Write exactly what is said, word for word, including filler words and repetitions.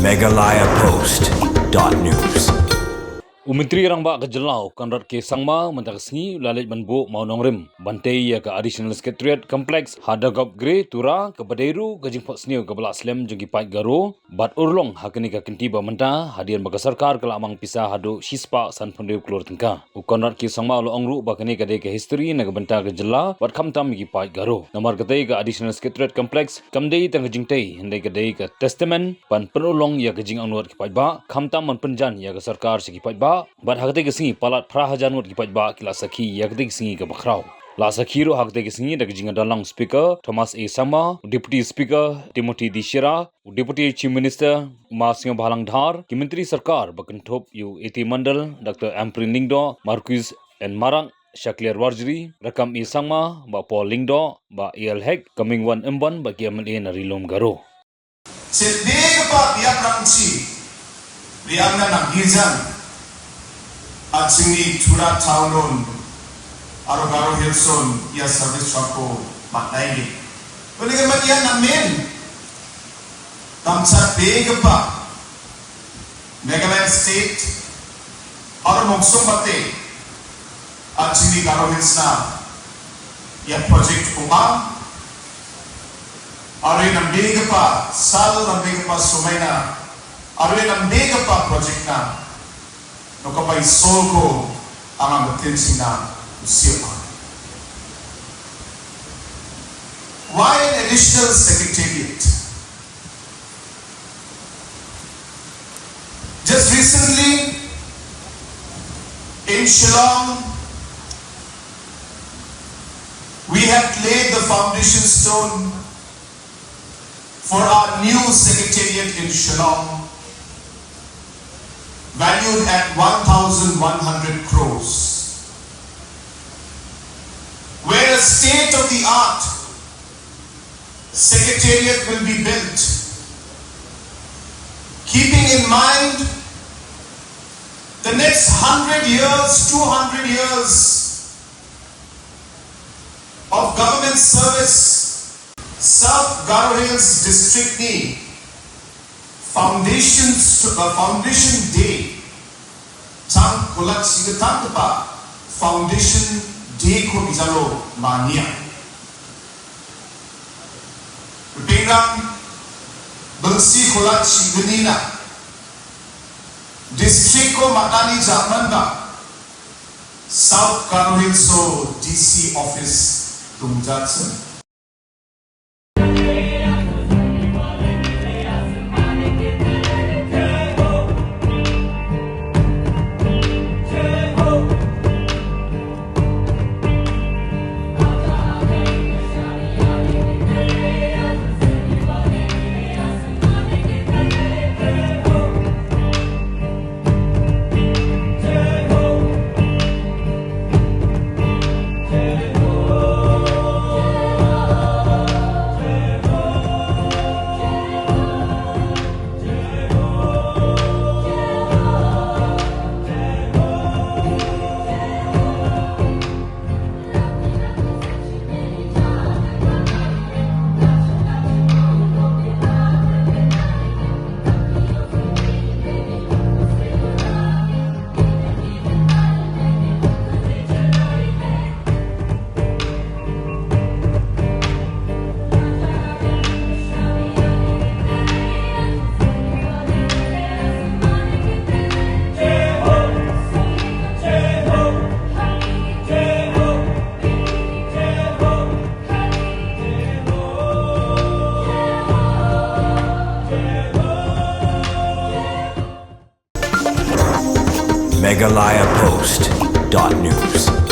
Meghalaya Post dot news. U Myntri Rangbah ka Jylla u Conrad K Sangma mynta ka sngi u la leit ban buh mawnongrim ban tei ïa ka Additional Secretariat Complex ha Dagop Gre, Tura, kaba dei ruh ka jingphohsniew kaba la slem jong ki paid Garo bad urlong ha kane ka kynti ba mynta hadien ba ka sorkar ka la mang pisa haduh shispah sanphew klur tyngka. U Conrad K Sangma u la ong ruh ba kane ka dei ka history na ka bynta ka jylla bad khamtam ïa ki paid Garo. Namar katei ka Additional Secretariat Complex kam dei tang ka jingtei, hynrei ka dei ka testament ban pynurlong ïa ka jingangnud ki paidbah, khamtam ban pynjan ïa ka sorkar sha ki paidbah. Bad ha katei ka sngi palat phra hajar ngut ki paidbah ki la sakhi ïa katei ka sngi kaba khraw. La sakhi ruh ha katei ka sngi da ka jingïaid lang u Speaker Thomas A Sangma, u Deputy Speaker Timothy D Shira, u Deputy Chief Minister Ma Sniawbhalang Dhar, ki Myntri Sorkar ba kynthup ïa u A T Mondal, Doctor Ampareen Lyngdoh, Marcuise N Marak, Shakliar Warjri, Rakkam A Sangma, Bah Paul Lyngdoh, Bah A L Hek, Comingone Ymbon bad ki M L A na Ri Lum Garo. Shen de ka ba ïa prang chi, ri ang na nang hijang, a chini Tura Town on, aro Garo Hills on, ïa service chwa ko mat dai ni. Boleh ka mat ïa na men. Tam chat de ka ba Meghalaya State, aro mong song bate, a chini Garo Hills na, ïa project ko ba, aro ïa nam de ka ba, sal nam de ka ba sumai na, aro ïa nam de ka ba project na, no ka ba i sol ko, anga matin sina, usiapa. Why an additional secretariat? Just recently, in Shillong, we have laid the foundation stone for our new secretariat in Shillong, valued at one thousand one hundred crores, where a state-of-the-art secretariat will be built, keeping in mind the next hundred years, two hundred years of government service. South Garo Hills District ni foundation st-, uh, foundation day. Chang kulat sigatang kepa foundation day ko bijalo mania. Pingrang bengsi kulat siganina. District ko matani jaman ba South Garo Hills o D C office tung jatsen. Meghalaya Post dot news.